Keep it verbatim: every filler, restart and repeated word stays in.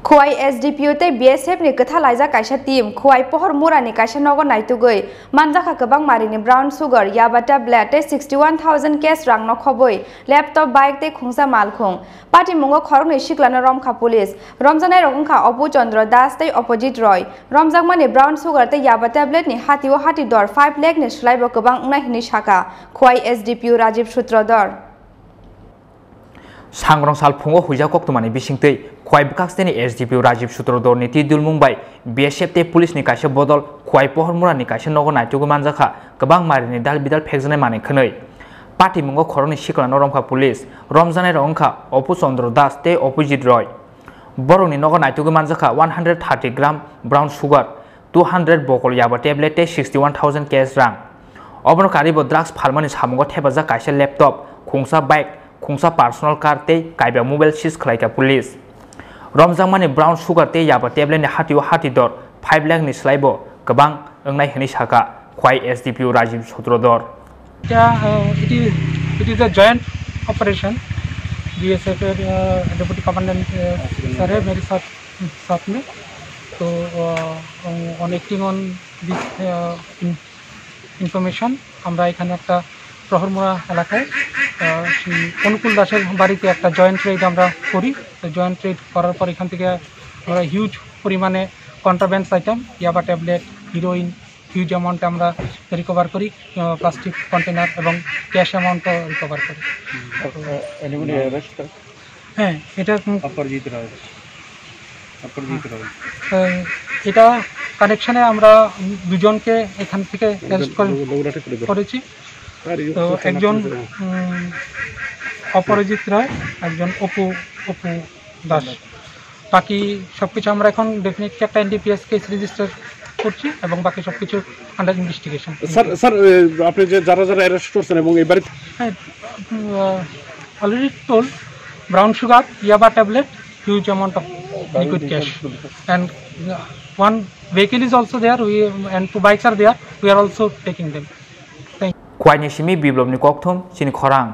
Khowai S D P O tei B S F ni kwtha laijak kaisa team Khowai Pohor Mura ni kaisa nogo naitugwi manjakha kwbang marini brown sugar, yaba tablet tei sixty one thousand cash rang no khobwi laptop, bike tei khungsa malkhung. Patimungo khoroknwi siklano romkha police. Romjaknairok wngkha Opu Chandra Das tei Opojit Roy. Romjakmani brown sugar tei yaba tablet ni hati o hati dor five lakh ni slaibo kwbang wngnai hinwi sakha Khowai S D P O Rajiv Sutradhar. Sangrong sal phungo huijak koktwmani bisingtwi Khowai bwkhaksteni S D P O Rajiv Sutradhar ni twi dulmung bai B S F tei police ni kaisa bodol Khowai Pohor Mura ni kaisa nogo naitugwi manjakha kwbang marini dal bidal phekjaknai manwi khwnwi. Patimungo khoroknwi siklano romkha police. Romjaknairok wngkha Opu Chandra Das tei Opojit Roy. Borokni nogo naitugwi manjakha one hundred thirty gram brown sugar, two hundred bokol yaba tablet tei sixty one thousand cash rang. Obono karwi bo drugs phalmani samungo thepajak kaisa laptop, khungsa bike, khungsa personal car tei kaiba mobile seize khlaikha police. Romjakmani brown sugar tei yaba tablet ni hati o hati dor five lakh ni slaibo kwbang wngnai hwnwi sakha Khowai S D P O Rajiv Sutradhar. এটা, আহ, it is, it is a joint operation, B S F এর, আহ, deputy commandant, আহ, স্যারে মেরে সাথ, সাথ মে। তো, uh, on acting on this, uh, in-, information, আমরা এখানে একটা প্রহরমুড়া এলাকায়, আহ, শ্রী অনুকূল দাসের বাড়িতে একটা জয়েন্ট রেইড আমরা করি। তো জয়েন্ট রেইড করার পর এখান থেকে আমরা হিউজ পরিমাণে কন্ট্রাব্যান্ডস আইটেম, ইয়াবা ট্যাবলেট, হিরোইন, হিউজ অ্যামাউন্ট আমরা রিকভার করি, আহ, প্লাস্টিক কন্টেনার এবং ক্যাশ অ্যামাউন্টও রিকভার করি। Anybody arrest? হ্যাঁ, এটা, উম, অপরাজিত রায়। অপরাজিত রায়। আহ, এটা কানেকশনে আমরা দুজনকে এখান থেকে অ্যারেস্ট করে-, করেছি। তো একজন, উম, অপরাজিত রায়, একজন অপু, অপু দাস। বাকি সবকিছু আমরা এখন ডেফিনেটলি একটা এনডিপিএস কেস রেজিস্টার করছি এবং বাকি সবকিছু আন্ডার ইনভেস্টিগেশন। স্যার, স্যার, এ, আপনি যে যারা যারা অ্যারেস্ট করছেন এবং এই বাড়িতে হ্যাঁ, already told, brown sugar, yaba tablet, huge amount of liquid cash, and, uh, one vehicle is also there, we, and two bikes are there, we are also taking them. Thank you. Khowai ni simi Biplop ni kokthum chini khorang.